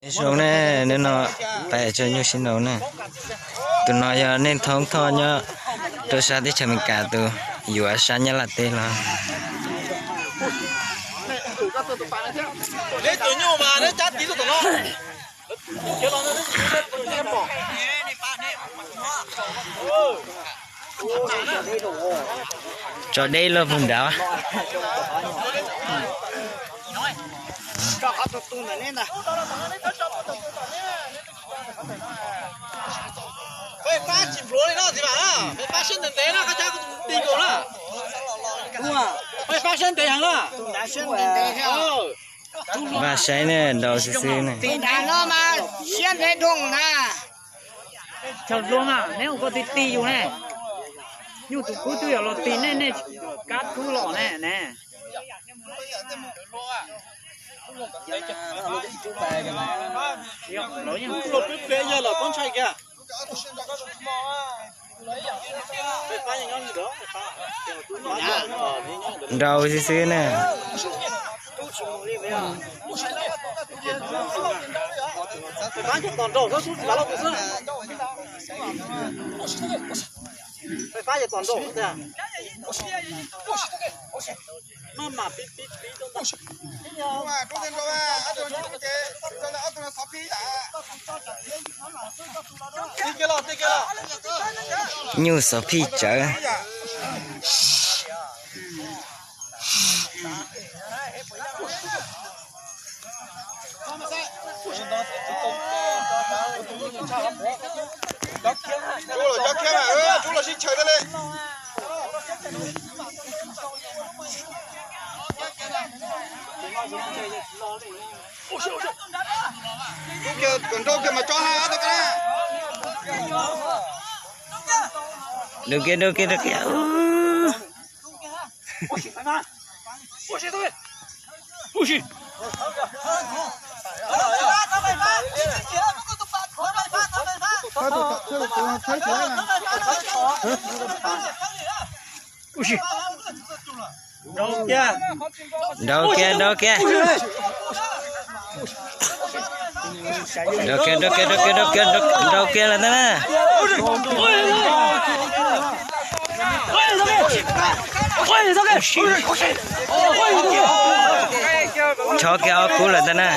Nyob zoo ne, hnub no peb tso nyuj sib nraus ne. Tus no yog Neej Thoob Thoj nyob rau sab teb chaws Amelikas, tus yuav sab Nyab Laj teb los. Tso deb loj puag nrad. Peb pab tsis npluav li no txiv mam, peb pab siab ntev ntev na, koj cab kuv tus ti nkaus na. Peb pab siab ntev heev na. Vaj saib ne, nraus xwb xwb ne. Tim nram no mas siab ntev dhau na. Chaw dua mas neb ua koj ti ti yus ne. Nyuj tus kub twb yog los ti nej, nej kab kub los ne ne. Nraus xwb xwb ne. Nyuj xov phij tsawv. Dau kiag, dau kiag, dau kiag. Nrau kiag, nrau kiag. Nrau kiag, nrau kiag, nrau kiag, nrau kiag, nrau kiag lawm ntag na. Chob kiag ob kub lawm ntag na.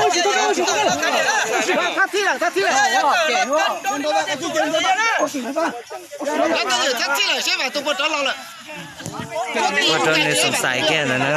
Ua rau nws xoom xais kiag ntawd na.